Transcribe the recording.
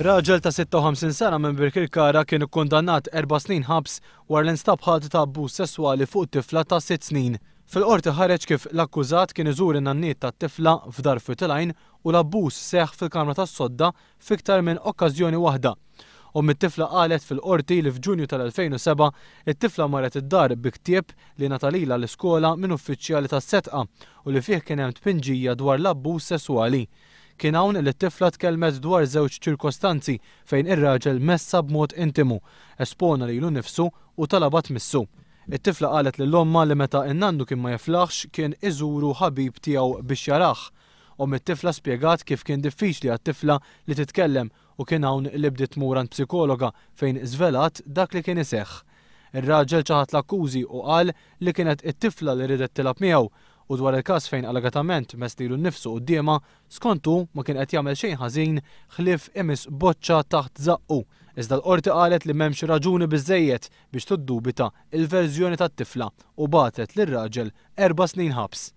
Raġel ta' 56 sena minn Birkirkara kien ikkundannat erba' snin ħabs wara li nstab ħati ta' abbuż sesswali fuq tifla ta' sitt snin. Fil-Qorti ħareġ kif l-akkużat kien iżur in-nanniet tat-tifla f'dar f'Wied u l-abbuż seħħ fil-kamra tas-sodda f'iktar minn okkażjoni waħda. Omm it-tifla qalet fil-Qorti li f'Ġunju tal-2007 it-tifla marret id-dar bi ktieb li ngħata lilha l-iskola minn uffiċjali tas-Sedqa u li fih kien hemm tpinġija dwar l-abbuż sesswali. Kien hawn li t-tifla tkellmet dwar żewġ ċirkostanzi fejn ir-raġel messha b'mod intimu, espona lilu nnifsu u talabha tmissu. It-tifla qalet lil ommha li meta n-nannu kien ma jiflaħx kien iżuru ħabib tiegħu biex jarah. Omm it-tifla spjegat kif kien diffiċli għat-tifla li titkellem u kien hawn li bdiet tmur għand psikologa fejn żvelat dak li kien iseħħ. Ir-raġel ċaħad l-akkużi u qal li kienet it-tifla li riedet tilgħab miegħu u dwar il-każ fejn allegatament mess lilu nnifsu quddiemha, skont hu ma kien qed jagħmel xejn ħażin ħlief imiss boċċa taħt żaqqu. Iżda l-Qorti qalet li m'hemmx raġuni biżżejjed biex tiddubita l-verżjoni tat-tifla u bagħtet lir-raġel erba' snin ħabs.